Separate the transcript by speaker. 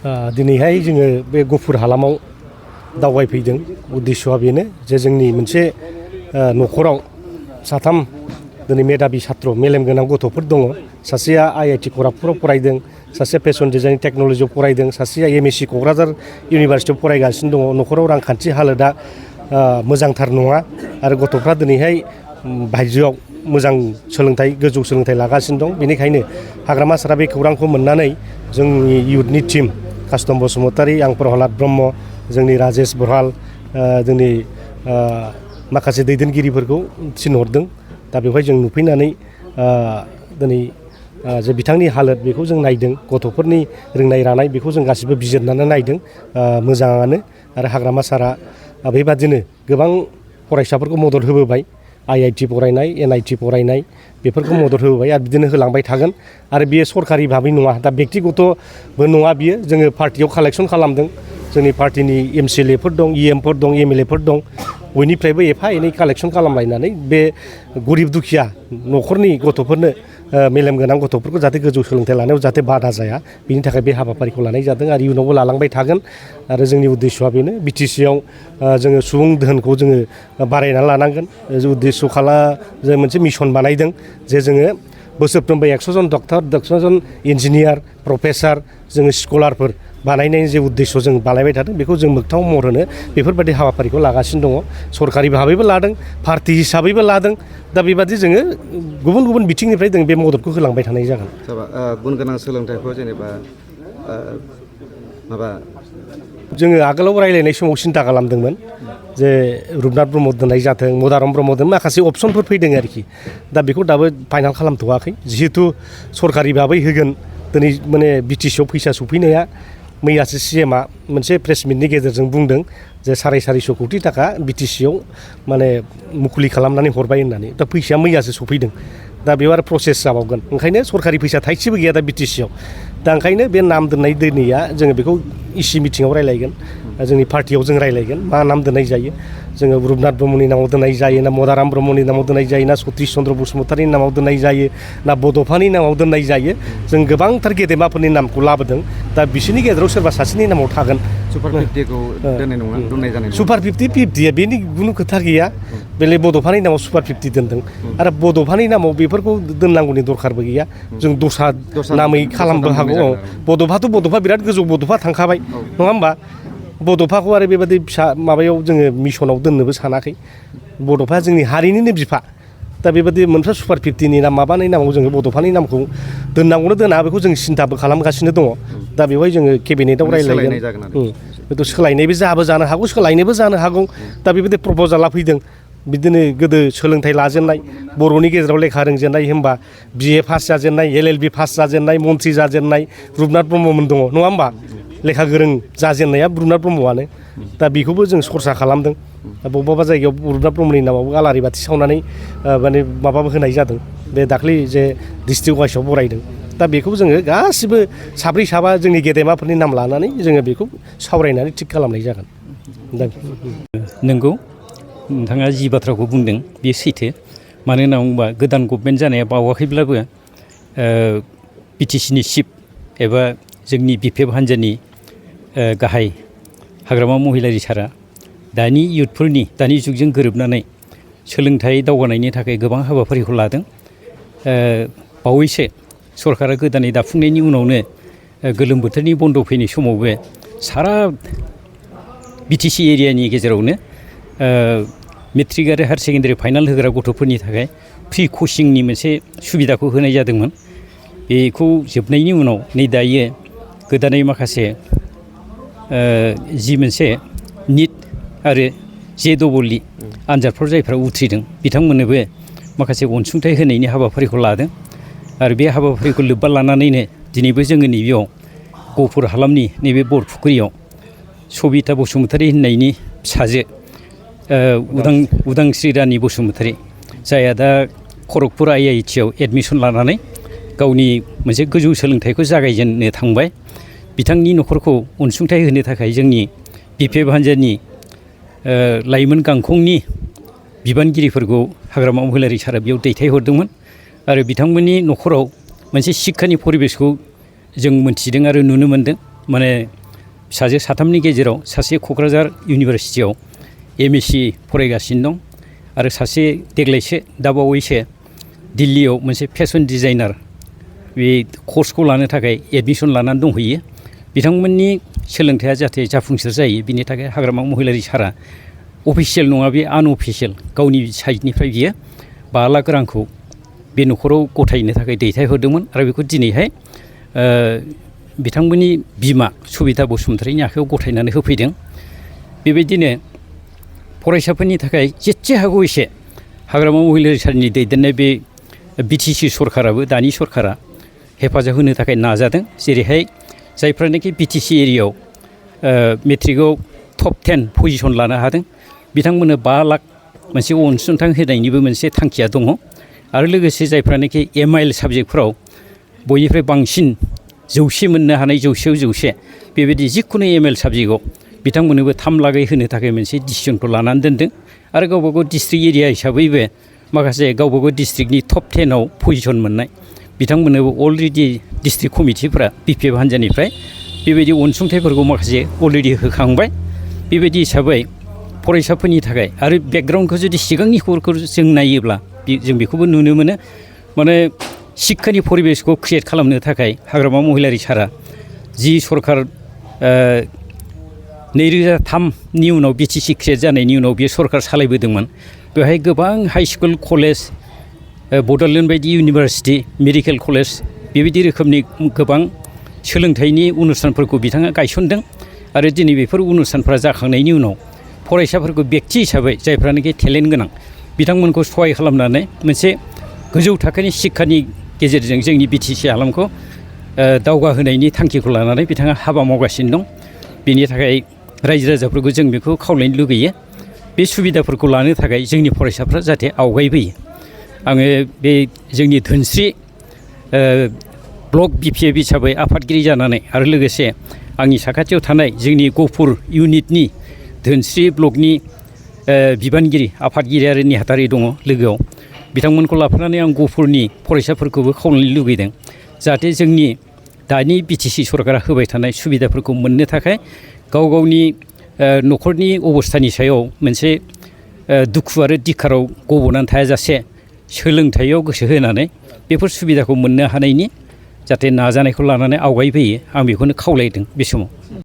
Speaker 1: दिनैहाय जोङो बे गुफुर हालामाव दावबायफैदों उद्देश्यआ बेनो जे जोंनि मोनसे न'खराव साथाम दिनै मेधाबी छात्र मेलेम गोनां गथ'फोर दङ सासेया IIT खरागपुराव फरायदों सासेया फेशन डिजाइन टेक्न'लजियाव फरायदों सासेया MSc क'क्राझार इउनिभारसिटियाव फरायगासिनो दङ न'खराव रांखान्थि हालोदा मोजांथार नङा आरो गथ'फ्रा दिनैहाय बायजोआव मोजां सोलोंथाइ गोजौ सोलोंथाइ लागासिनो दं बेनिखायनो हाग्रामा सारा बे खौरांखौ मोननानै जोंनि इयुथनि टीम कास्तम बसुमतारी आं प्रहलाद ब्रह्म जोंनि राजेश बरहाल जोंनि माखासे दैदेनगिरिफोरखौ थिनहरदों दा बेवहाय जों नुफैनानै दिनै जे बिथांनि हालोद बेखौ जों नायदों गथ'फोरनि रोंनाय रानाय बेखौ जों गासिबो बिजिरनानै नायदों मोजाङानो आरो हाग्रामा सारा बेबादिनो गोबां फरायसाफोरखौ मदद होबोबाय IIT फरायनाय NIT फरायनाय बेफोरखौ मदद होबोबाय आरो बिदिनो होलांबाय थागोन आरो बियो सरकारि भाबै नङा दा बेक्तिगतबो नङा बियो जोङो पार्टियाव कालेक्सन खालामदों जोंनि पार्टिनि MCLAफोर दं EMफोर दं MLAफोर दं बयनिफ्रायबो एफा एनै कालेक्सन खालामलायनानै बे गरिब दुखिया न'खरनि गथ'फोरनो मेलेम गोनां गथ'फोरखौ जाहाथे गोजौ सोलोंथाइ लानायाव जाहाथे बादा जाया बिनि थाखाय बे हाबाफारिखौ लानाय जादों आरो इयुनावबो लालांबाय थागोन आरो जोंनि उद्देश्यआ बेनो BTCआव जोङो सुबुं दोहोनखौ जोङो बारायना लानांगोन उद्देश्य जों मोनसे मिशन बानायदों जे जोङो बोसोरफ्रोमबो 100 जन डक्टर 100 जन इन्जिनियार प्रफेसार जोङो स्कलारफोर बानायनायनि जे उद्देश्य जों बानायबाय थादों बेखौ जों मोगथाङाव महर होनो बेफोरबायदि हाबाफारिखौ लागासिनो दङ सरकारि भाबैबो लादों पार्टि हिसाबैबो लादों दा बेबादि जोङो गुबुन गुबुन बिथिंनिफ्राय जों बे मददखौ होलांबाय थानाय जागोन
Speaker 2: गुन गोनां सोलोंथाइखौ जेनेबा
Speaker 1: जोङो आगोलाव रायलायनाय समाव सिन्था खालामदोंमोन जे रुपनाथ ब्रह्म दोननाय जाथों मदाराम ब्रह्म दोन माखासे अपसनफोर फैदों आरोखि दा बेखौ दाबो फाइनाल खालामथ'वाखै जिहेथु सरकारि भाबै होगोन दिनै माने BTCआव फैसा सफैनाया मैयासो CMआ मोनसे प्रेस मिटनि गेजेरजों बुंदों जे 450 कौटि थाखा BTCआव माने मुखुलि खालामनानै हरबाय होननानै दा फैसाया मैयासो सफैदों दा बेयाव आरो प्रसेस जाबावगोन ओंखायनो सरकारि फैसा थाइसेबो गैया दा BTCआव दा ओंखायनो बे नाम दोननाय दोनैया जोङो बेखौ EC मिटिङाव रायलायगोन जोंनि पार्टियाव जों रायलायगोन मा नाम दोननाय जायो जोङो रुपनाथ ब्रह्मनि नामाव दोननाय जायो ना मदाराम ब्रह्मनि नामाव दोननाय जायो ना सतीश चन्द्र बसुमतारीनि नामाव दोननाय जायो ना बड'फानि नामाव दोननाय जायो जों गोबांथार गेदेमाफोरनि नामखौ लाबोदों दा बिसोरनि गेजेराव सोरबा सासेनि नामाव थागोन
Speaker 2: सुपार 50खौ दोननाय नङा दोननाय जानाय नङा
Speaker 1: सुपार 50 बेनि खुनु खोथा गैया बेले बड'फानि नामाव सुपार 50 दोनदों आरो बड'फानि नामाव बेफोरखौ दोननांगौनि दरखारबो गैया जों दस्रा नामै खालामबो हागौ बड'फा बिराद गोजौ बड'फा थांखाबाय नङा होमबा बड'फाखौ आरो बेबादि फिसा माबायाव जोङो मिसनाव दोननोबो सानाखै बड'फा जोंनि हारिनिनो बिफा दा बेबादि मोनफ्रोम सुपार 50नि नाम माबानाय नामाव जोङो बड'फानि नामखौ दोननांगौनो दोना बेखौ जों सिन्थाबो खालामगासिनो दङ दा बेवहाय जोङो केबिनेटआव रायलायगोन बेथ' सोलायनायबो जानो हागौ सोलायनोबो जानो हागौ दा बेबायदि प्रप'जाला फैदों बिदिनो गोदो सोलोंथाइ लाजेननाय बर'नि गेजेराव लेखा रोंजेननाय होनबा BA पास जाजेननाय LLB पास जाजेननाय मन्थ्रि जाजेननाय रुपनाथ ब्रह्ममोन दङ नङा होमबा लेखा गोरों जाजेननाया रुपनाथ ब्रह्मआनो दा बेखौबो जों सरसा खालामदों बबेबा जायगायाव रुपनाथ ब्रह्मनि नामाव आलारि बाथि सावनानै माने माबाबो होनाय जादों बे दाख्लै जे डिस्ट्रिक्ट वाइसआव बरायदों दा बेखौ जोङो गासिबो साब्रै साबा जोंनि गेदेमाफोरनि नाम लानानै जोङो बेखौ सावरायनानै थिग खालामनाय जागोन
Speaker 3: नंगौ नोंथाङा जि बाथ्राखौ बुंदों बे सैथो मानो होनना बुङोबा गोदान गभर्नमेन्ट जानाया बावाखैब्लाबो BTCनि चिफ एबा जोंनि BPF हान्जानि गाहाय हाग्रामा महिलारि सारा दानि इयुथफोरनि दानि जुगजों गोरोबनानै सोलोंथाइ दावगानायनि थाखाय गोबां हाबाफारिखौ लादों बावैसो सरकारा गोदानै दाफुंनायनि उनावनो गोलोम बोथोरनि बन्द फैनाय समावबो सारा BTC एरियानि गेजेरावनो मेट्रिक आरो हायार सेकेन्डारि फाइनाल होग्रा गथ'फोरनि थाखाय फ्रि कचिंनि मोनसे सुबिदाखौ होनाय जादोंमोन बेखौ जोबनायनि उनाव नै दायो गोदानै माखासे जि मोनसे निट आरो JEE आनजादफोर जायफ्रा उथ्रिदों बिथांमोननोबो माखासे अनसुंथाइ होनायनि हाबाफारिखौ लादों आरो बे हाबाफारिखौ लोब्बा लानानैनो दिनैबो जोङो नैबेयाव गहपुर हालामनि नैबे बरफुख्रियाव सबिता बसुमतारी होननायनि फिसाजो उदांस्रि रानी बसुमतारी जायहा दा खरगपुर IIT आव एडमिसन लानानै गावनि मोनसे गोजौ सोलोंथाइखौ जागायजेननो थांबाय बिथांनि न'खरखौ अनसुंथाइ होनो थाखाय जोंनि BPF हान्जानि लाइमोन गांखंनि बिबानगिरिफोरखौ हाग्रामा महिलारि सारा बेयाव दैथायहरदोंमोन आरो बिथांमोननि न'खराव मोनसे शिक्षानि परिबेसखौ जों मोनथिदों आरो नुनो मोनदों माने फिसाजो साथामनि गेजेराव सासे क'क्राझार इउनिभारसिटियाव MSc फरायगासिनो दं आरो सासे देग्लायसो दाबावैसो दिल्लीयाव मोनसे फेशन डिजाइनार बे कर्सखौ लानो थाखाय एडमिसन लानानै दंहैयो। बिथांमोननि सोलोंथाइया जाहाथे जाफुंसार जायो बिनि थाखाय हाग्रामा महिलारि सारा अफिसियेल नङा बे आनअफिसियेल गावनि साइडनिफ्राय बियो 5 लाख रांखौ बे न'खराव गथायनो थाखाय दैथायहरदोंमोन आरो बेखौ दिनैहाय बिथांमोननि बिमा सुबिता बसुमतारीनि आखायाव गथायनानै होफैदों। बेबायदिनो फरायसाफोरनि थाखाय जेसे हागौ एसे हाग्रामा महिलारि सारनि दैदेननाय बे BTC सरकाराबो दानि सरकारा हेफाजाब होनो थाखाय नाजादों। जेरैहाय जायफ्रानोखि BTC एरियायाव मेट्रिकआव टप 10 पजिसन लानो हादों बिथांमोननो 5 लाख मोनसे अनसुंथाइ होनायनिबो मोनसे थांखिया दङ आरो लोगोसे जायफ्रानोखि MIL साबजेक्टफोराव बयनिफ्राय बांसिन 100 मोननो हानाय 100 आव 100 बेबायदि जिखुनु MIL साबजेक्टआव बिथांमोननोबो 3 लाखै होनो थाखाय मोनसे डिसिसनखौ लानानै दोनदों आरो गावबागाव डिस्ट्रिक्ट एरिया हिसाबैबो माखासे गावबागाव डिस्ट्रिक्टनि टप 10 आव पजिसन मोननाय बिथांमोननोबो अलरेडि डिस्ट्रिक्ट कमिटिफोरा BPF हान्जानिफ्राय बेबायदि अनसुंथाइफोरखौ माखासे अलरेडि होखांबाय। बेबायदि हिसाबै फरायसाफोरनि थाखाय आरो बेकग्राउन्डखौ जुदि सिगांनि खबरखौ जों नायोब्ला जों बेखौबो नुनो मोनो माने शिक्षानि परिबेसखौ क्रिएट खालामनो थाखाय हाग्रामा महिलारि सारा जि सरकार 2003नि उनाव BTC क्रिएट जानायनि उनाव बे सरकार सालायबोदोंमोन। बेवहाय गोबां हाइ स्कुल कलेज बड'लेण्ड बायदि इउनिभारसिटि मेडिकेल कलेज बेबायदि रोखोमनि गोबां सोलोंथाइनि अनुस्थानफोरखौ बिथाङा गायसनदों आरो दिनै बेफोर अनुस्थानफ्रा जाखांनायनि उनाव फरायसाफोरखौ व्यक्ति हिसाबै जायफ्रानोखि टेलेन्ट गोनां बिथांमोनखौ सहाय खालामनानै मोनसे गोजौ थाखोनि शिक्षानि गेजेरजों जोंनि BTC हालामखौ दावगाहोनायनि थांखिखौ लानानै बिथाङा हाबा मावगासिनो दं। बेनि थाखाय रायजो राजाफोरखौ जों बेखौ खावलायनो लुगैयो बे सुबिदाफोरखौ लानो थाखाय जोंनि फरायसाफ्रा जाहाथे आवगायबोयो। आङो बे जोंनि धोनस्रि ब्लक BPF हिसाबै आफादगिरि जानानै आरो लोगोसे आंनि साखाथियाव थानाय जोंनि गहपुर इउनिटनि धोनस्रि ब्लकनि बिबानगिरि आफादगिरि आरो नेहाथारि दङ लोगोआव बिथांमोनखौ लाफानानै आं गहपुरनि फरायसाफोरखौबो खावलायनो लुगैदों जाहाथे जोंनि दानि BTC सरकारा होबाय थानाय सुबिदाफोरखौ मोननो थाखाय गाव गावनि न'खरनि अबस्थानि सायाव मोनसे दुखु आरो दिखाराव गब'नानै थायाजासे सोलोंथाइयाव गोसो होनानै बेफोर सुबिदाखौ मोननो हानायनि जाहाथे नाजानायखौ लानानै आवगायबोयो आं बेखौनो खावलायदों बे समाव।